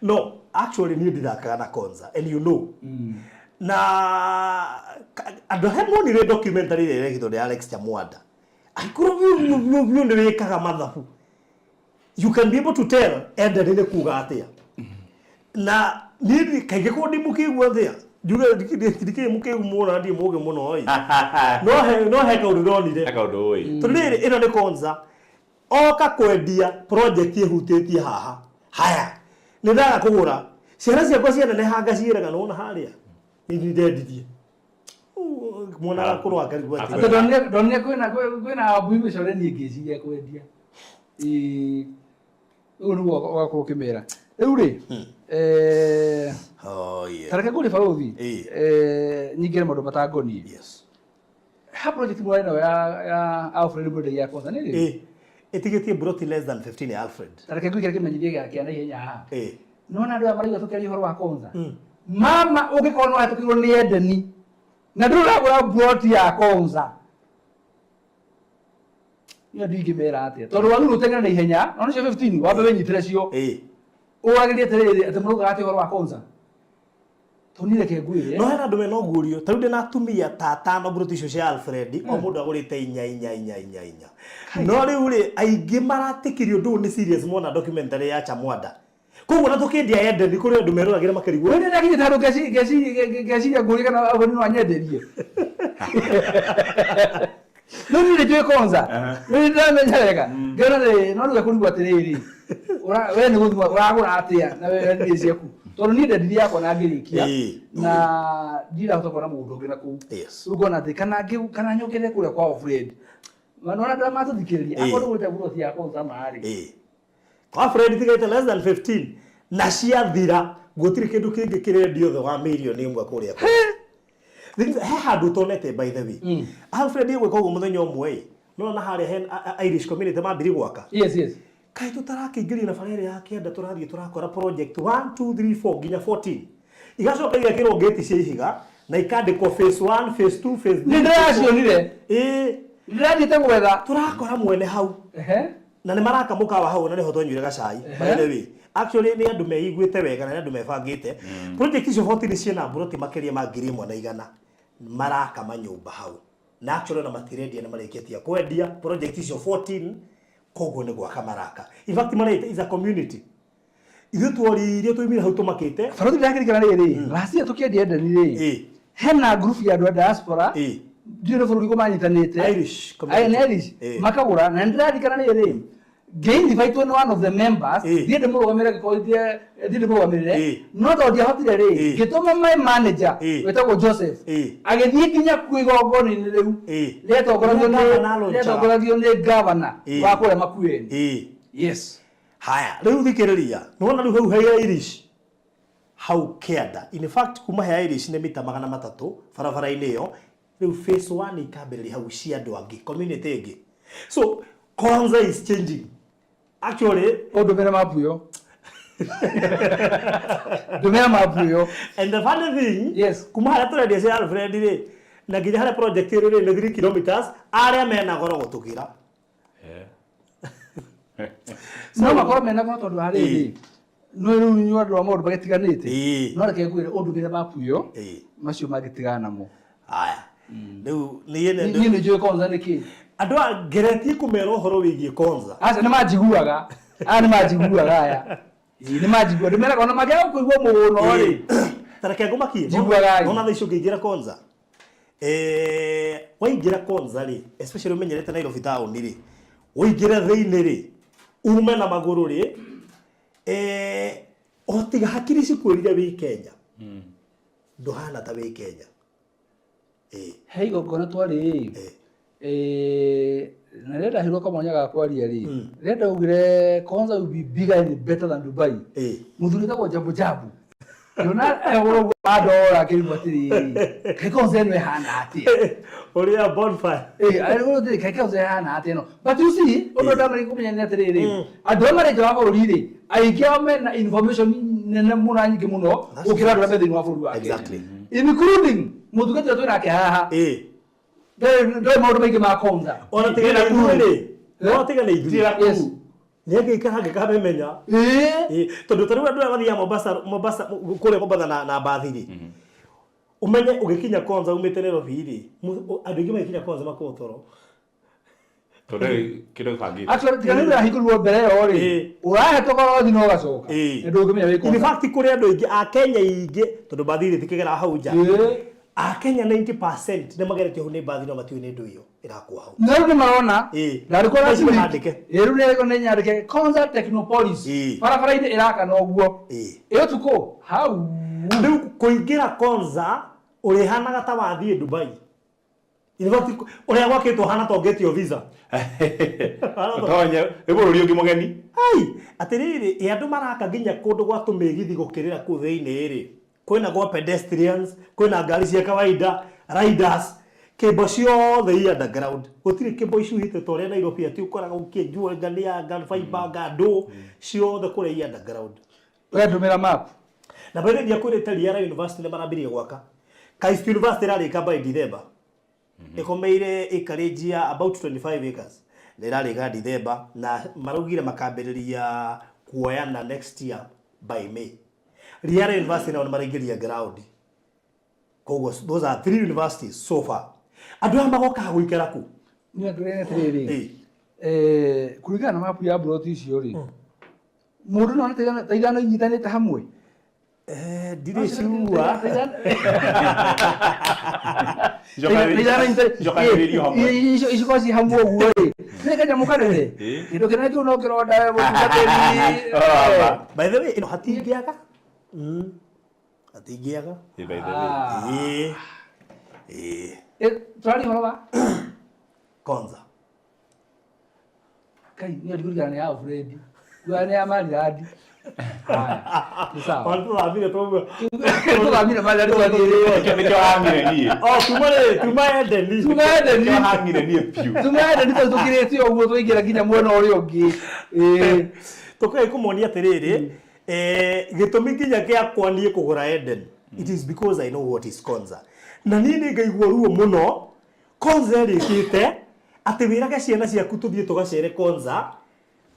No, actually niĩ ndithakaga na Konza and you know. Na andũ arĩa monire documentary ĩrĩa ĩrekĩtwo nĩ Alex Chamwanda, angĩkorwo biũ biũ biũ biũ nĩ wĩkaga mathabu, you can be able to tell Eden nĩ kuga atĩa. Na niĩ kaingĩ ko ndĩ mũkĩgu atĩa, njuge ndikĩrĩ mũkĩgu mũno na ndirĩ mũgĩ mũno ĩ. No he kaũndũ ndonire. Kaũndũ ũĩ. Tondũ rĩrĩ, ĩno nĩ Konza. Oka kwendia project ĩhutĩtie haha. Haya, nĩ ndaga kũgũra. Ciana ciakwa cianeneha ngaciĩraga nĩwona harĩa nĩ niĩ ndendirie. Mwana agakũrwo akarigwo atĩ. Atĩ ndonire kwĩna mbui mĩcore niĩ ngĩciria kwendia. Ĩĩ, ũguo nĩguo ũgakorwo ũkĩmera. Rĩu rĩ, Oh, yeah. ta reke ngũrie barũthi, nyingĩre maũndũ matangoniĩ. Ha project mũrarĩ nayo ya Alfred mwendagia ya Konza nĩ rĩ? Ĩtigĩtie mburoti less than 15 ya Alfred. Ta reke ngwĩkĩre kĩmenyithia kĩa na ihenya haha. Nĩwona andũ aya marauga tũkĩaria ũhoro wa Konza. Mama ũngĩkorwo nĩ wahĩtũkĩirwo nĩ Edeni na ndũrĩ ũragũra mburoti ya Konza. Niĩ ndingĩmera atĩa. Tondũ wagĩrĩirwo ũteng'ere na ihenya, no nĩcio 15 wambe wĩnyitĩre cio. Ũragĩrie atĩrĩrĩ atĩ mũraugaga atĩa ũhoro wa Konza. Tony reke ngwĩre. No hena andũ mena ũguũrio. Ta rĩu ndĩna atumia ta atano mburoti icio cia Alfred, o mũndũ agũrĩte inya inya inya inya inya. No rĩu rĩ, aingĩ maratĩkirie ũndũ ũyũ nĩ serious mona documentary ya Chamwanda. Koguo na tũkĩendia Eden kũrĩ andũ meroragĩra makarigwo. Wewe ndakinyĩte handũ ngeciria ngũrie kana Alfred no anyenderie. No niĩ nĩ njũĩ Konza. Nĩ ndĩramenya wega. Ngĩona rĩ, no rĩu ekũrigwo atĩrĩrĩ, we nĩ gũthima ũragũra atĩa na we wendirie ciaku. Tondũ niĩ ndendirie yakwa na ngĩrĩkia na ndirahota kuona mũgũnda ũngĩ na kũu. Rĩu ngona atĩ kana nyongerere kũrĩa kwa Alfred. Nĩwona andũ arĩa matũthikĩrĩria, akorwo nĩũgũrĩte buroti ya Konza ma-rĩ. Kwa Alfred tigĩte less than 15 na ciathira gũtirĩ kĩndũ kĩngĩ kĩrendio thĩ wa mirioni ĩmwe kũrĩa. He handũ ũtonete by the way. Alfred egwĩka ũguo mũthenya ũmwe ĩ, nĩwona harĩa he Irish community mambirie gwaka. Yes. Kaĩ tũtarakĩingĩria na bara ĩrĩa ya kĩanda tũrathiĩ tũrakora project 1 2 3 4 nginya 14. Igacoka igekĩrwo gate cia ihiga na ikandĩkwo phase 1, phase 2, phase 3. Nĩ ndĩracionire. Ĩĩ. Ndĩrathiĩte gwetha. Tũrakora mwene hau. Na nĩ maraka mũkawa hau na nĩho twanyuire gacai. By the way, actually nĩ andũ meiguĩte wega na nĩ andũ mebangĩte. Project icio 14 ciĩna mburoti makĩria ma 1,100 maraka manyũmba hau. Na actually ona matirendia nĩ marĩkĩtie kwendia project icio 14 koguo nĩ gwaka maraka. In fact maraita is a community. Ithuĩ tworirie twaumire hau tũmakĩte. Barũthi ndakĩririkana rĩrĩ, last year tũkĩendia Eden rĩ, hena group ya andũ a diaspora, ndiũĩ nĩ bũrũri kũ manyitanĩte. Irish community. Aye, nĩ Irish. Makagũra, na nĩndĩraririkana rĩrĩ, ngĩ-invite nĩ one of the members, thiĩ ndĩmũrũgamĩrĩre angĩkorwo thiĩ ndĩmũrũgamĩrĩre, no tondũ ndiahotire rĩ, ngĩtũma my manager wĩtagwo Joseph, agĩthiĩ nginya kuo igongona-inĩ rĩu, rĩatongoragio nĩ Governor Alonchaga. rĩatongoragio nĩ governor wa kũrĩa Makueni. Yes. Haya, rĩu thikĩrĩria, nĩwona rĩu hau he Irish hau kĩanda. In fact kuma he Irish nĩ mita 300 barabara-inĩ ĩyo, rĩu phase 1 ikambĩrĩria hau cia andũ angĩ, community ĩngĩ. So Konza is changing. Actually, ũndũmĩre mapu ĩyo. Ndũmĩra mapu ĩyo. And the funny thing, yes, kuma harĩa tũrendia cia Alfred rĩ, na nginya harĩa project ĩrĩ rĩ nĩ 3 kilometers, arĩa mena goro gũtũkĩra. No makorwo mena goro tondũ wa rĩrĩ, no rĩu inyuĩ andũ a maũndũ magĩtiganĩte, no reke ngwĩre ũndũmĩre mapu ĩyo, macio mangĩtigana namo. Haya. Rĩu niĩ nĩ Niĩ nĩ njũĩ Konza nĩ kĩ. Andũ a ngeretie kũmera ũhoro wĩgiĩ Konza. Aca nĩ manjiguaga. Aya nĩ manjiguaga aya. Ĩĩ nĩ manjiguaga. Ndĩmeraga ona mangĩaga kũigua mũno rĩ. Ta reke ngũmakie. Njiguaga ĩ. Nona thaa ici ũngĩingĩra Konza. Waingĩra Konza rĩ, especially ũmenyerete Nairobi town rĩ, ũingĩre thĩinĩ rĩ, ume na magũrũ rĩ, o tiga hakiri cikwĩrire wĩ Kenya, ndũhana ta wĩ Kenya. He igongona twarĩ ĩ, na rĩrĩa ndaheirwo kamwanya ga kwaria rĩ, rĩrĩa ndaugire Konza will be bigger and better than Dubai, mũthuri wĩtagwo Jambo Jambo, ngĩona ehũra ũguo andora akĩrigwo atĩrĩrĩ, kaĩ Konza ĩno ĩhana atĩa? Ũrĩa bonfire. Arĩrwo atĩrĩ, kaĩ Konza ĩhana atĩa ĩno? But you see, ũndũ ndamenya kũmenya nĩ atĩrĩrĩ, andũ arĩa marĩ nja wa bũrũri rĩ, aingĩ ao mena information nene mũno na nyingĩ mũno gũkĩra andũ arĩa me thĩinĩ wa bũrũri wa Kenya. Including mũtungatĩri ũrĩa twĩ nake haha. Ndoĩ maũndũ maingĩ ma Konza. Ona tiga na ithuĩ rĩ, ona tiga na ithuĩ. Yes. Nĩ angĩikara angĩkamĩmenya. Ĩĩ. Ĩĩ, tondũ ta rĩu andũ arĩa mathiaga Mombasa, Mombasa kũrĩa Mombasa na mbathi rĩ, ũmenye ũgĩkinya Konza umĩte Nairobi rĩ, andũ aingĩ magĩkinya Konza makoragwo toro. Tondũ ndĩrĩ kĩndũ gĩbangĩte. Actually, tiga nĩ ũrahingũrirwo mbere ĩyo rĩ, ũrahĩtũka ũrathiĩ na ũgacoka. Na ndũngĩmenya wĩ In Konza. fact, kũrĩ andũ aingĩ a Kenya aingĩ, tondũ mbathi rĩ tikĩgeraga hau nja. A Kenya 90% nĩ mageretio hau nĩ mbathi no matiũĩ nĩ ndũ ĩyo ĩrakwo hau. Na rĩu nĩ marona. Na rĩu kũrĩa Icio ciringi- handĩke. Ĩĩ, rĩu nĩ nĩ nyandĩke Konza Technopolis. Barabara-inĩ ĩrakana ũguo. Ĩ ũtukũ hau. Rĩu kũingĩra Konza ũrĩhanaga ta wathiĩ Dubai. In fact, ũrĩa gwakĩtwo hana ta ũngĩtio visa. Ũtonye, nĩ bũrũri ũngĩ mũgeni. Ai, atĩrĩrĩ, ĩ andũ maraka nginya kũndũ gwa tũmĩgithi gũkĩrĩra kũu thĩinĩ rĩ. Kwĩna gwa pedestrians, kwĩna ngari cia kawaida, riders, kĩmbo ciothe i underground. Gũtirĩ kĩmbo icuhĩte ta ũrĩa Nairobi atĩ ũkoraga ũkĩenjwo anga nĩ anga, fiber anga ndũ, ciothe kũrĩa i underground. We ndũmĩra map. Na by the way, ndiakwĩrĩte Riara University nĩ marambirie gwaka. KAIST University ĩrarĩka by December. Ĩkomeire acreage ya about 25 acres. Na ĩrarĩka December na maraugire makambĩrĩria kuoyana next year by May. Riara University nao nĩ maraingĩria ground. Koguo those are three universities so far. Andũ aya magokaga gũikara kũ? Niĩ ndĩrenda atĩrĩrĩ. Kũringana na mapu ya mburoti icio rĩ, mũndũ no one ta ithano inyitanĩte hamwe. Ndirĩ sure. Icokanĩrĩirio hamwe. Icio ci hamwe ũguo rĩ, nĩ kanyamũ kanene. Kĩndũ kĩnene kĩu no kĩronda we mũtungatĩri. By the way, ĩno hatingĩaga. Hatingĩaga. By the way. Ĩĩ. Ĩĩ. Tũraria ũhoro wa Konza. Kai, niĩ ndigũririkana nĩ ya Alfred. Kuga nĩ ya Marilandi. Haya, nĩ sawa. Ona tũthamire twauma. Tũthamire Marilandi twathiĩ. Nĩkĩo hang'ire niĩ. Oh, tuma rĩ, tuma Edeni. Tuma Edeni. Nĩkĩo hang'ire niĩ biũ. Tuma Edeni tondũ tũkĩrĩte ũguo twaingĩra nginya mwena ũrĩa ũngĩ. Ĩĩ. Tũkĩgeria kũmonia atĩrĩrĩ, gĩtũmi nginya gĩakwa niĩ kũgũra Eden, it is because I know what is Konza. Na niĩ nĩ ngaigua ruo mũno, Konza ĩrĩkĩte, atĩ wĩrage ciana ciaku tũthiĩ tũgacere Konza,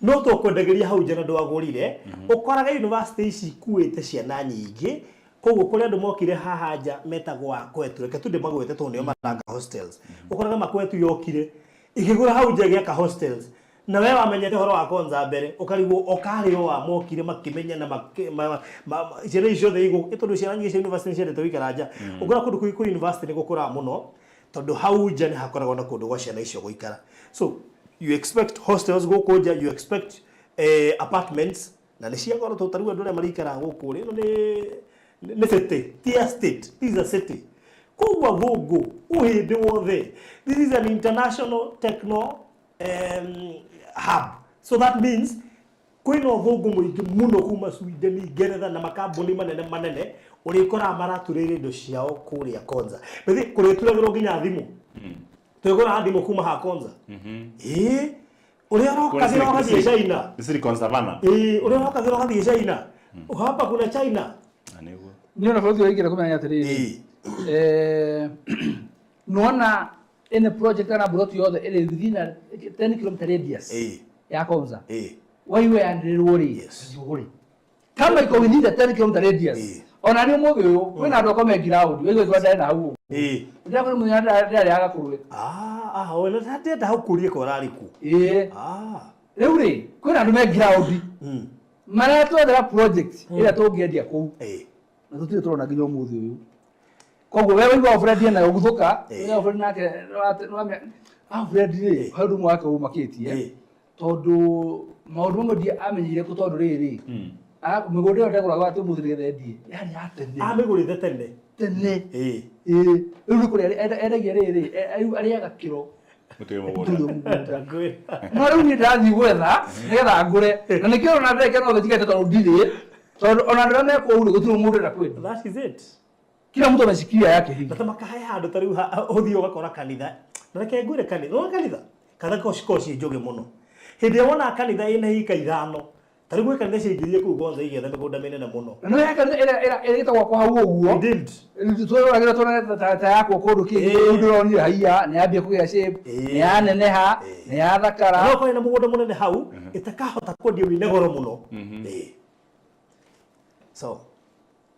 no tũkwendagĩria hau nja na ndwagũrire, ũkoraga university ici ikuĩte ciana nyingĩ, koguo kũrĩ andũ mokire haha nja metagwo akwetu, reke tu ndĩmagwete tondũ nĩo maraka hostels. Ũkoraga makwetu yokire, ĩkĩgũra hau nja ĩgĩaka hostels. Na we wamenyete ũhoro wa Konza mbere, ũkarigwo okarĩ o a mokire makĩmenya na ciana ici ciothe igũ, tondũ ciana nyingĩ cia university nĩ ciendete gũikara nja. Ũkora kũndũ kũu kũrĩ university nĩ gũkũraga mũno, tondũ hau nja nĩ hakoragwo na kũndũ gwa ciana icio gũikara. So you expect hostels gũkũ nja, you expect apartments, na nĩ cia goro tondũ ta rĩu andũ arĩa marĩikaraga gũkũ rĩ, ĩno nĩ city, ti estate, this is a city. Koguo athũngũ, ũhĩndĩ wothe, this is an international techno hub. So that means kwĩna ũthũngũ mũingĩ mũno kuma Sweden, Ngeretha na makambuni manene manene ũrĩkoraga maraturĩire indo ciao kũrĩa Konza. Bĩthi kũrĩturagĩrwo nginya thimũ. Twĩgũraga thimũ kuma ha Konza. Ĩĩ, ũrĩa ũrokagĩra ũgathiĩ China. Nĩ Silicon Savannah. Ĩĩ, ũrĩa ũrokagĩra ũgathiĩ China. Hapa kuna China. Na nĩguo. Niĩ ona bũrũri ũrĩa ingĩenda kũmenya atĩrĩrĩ. Nĩwona ĩno project kana mburoti yothe ĩrĩ within a 10 km radius ya Konza. Waigua yanĩrĩrwo rĩ, ndũgũre. Kama iko within the 10 km radius. Ona nĩ ũmũthĩ ũyũ, kwĩna andũ akwa me ground, waigua ĩkwa ndarĩ na hau ũguo. Ndĩrakwĩra mũthenya ndĩrarĩaga kũrũe. Ona ndĩrenda hau kũrie ko ũrarĩ ku. Rĩu rĩ, kwĩna andũ me ground. Maratwethera project ĩrĩa tũngĩendia kũu. Na tũtirĩ tũrona nginya ũmũthĩ ũyũ. Koguo we waigua Alfred ena ũguthũka, we Alfred nake Alfred rĩ, he ũndũ ũmwe wake ũmakĩtie. Tondũ maũndũ mamwe amenyeire kũ tondũ rĩrĩ, mĩgũnda ĩyo ndegũraga atĩ ũmũthĩ nĩgetha endie. Yarĩ ya tene. Amĩgũrĩte tene. Tene. Ĩĩ. Rĩu nĩ kũrĩa endagia rĩrĩ, rĩu arĩaga kĩro. Gũtirĩ mũgũnda. Gũtirĩ mũgũnda. No rĩu niĩ ndĩrathiĩ gwetha nĩgetha ngũre. Na nĩkĩo ona ndĩrekena othe njigarĩte tondũ ndirĩ. Tondũ ona andũ arĩa me kũu rĩ, gũtirĩ mũndũ ũrenda kwendia. That is it. Kila mtu ameshikilia yake hivi. Na ta makahe handũ ta rĩu ũthiĩ ũgakora kanitha. Na reke ngwĩre kanitha. Wona kanitha? Kanitha ko cikoragwo ciĩ njũgĩ mũno. Hĩndĩ ĩrĩa wona kanitha ĩna ika ithano, Ta rĩu gwĩ kanitha ciaingĩrire kũu Konza igĩetha mĩgũnda mĩnene mũno. Na nĩ kanitha ĩrĩa ĩrĩa ĩtagwo kwa hau ũguo. Redeemed. Tũroragĩra tuona ta yakwo kũndũ kĩngĩ. Rĩu ndĩronire haiya nĩ yambia kũgĩa shape, nĩ yaneneha, nĩ yathakara. No kwarĩ na mũgũnda mũnene hau ĩtakahota kwendio wĩna goro mũno. Ĩĩ. So.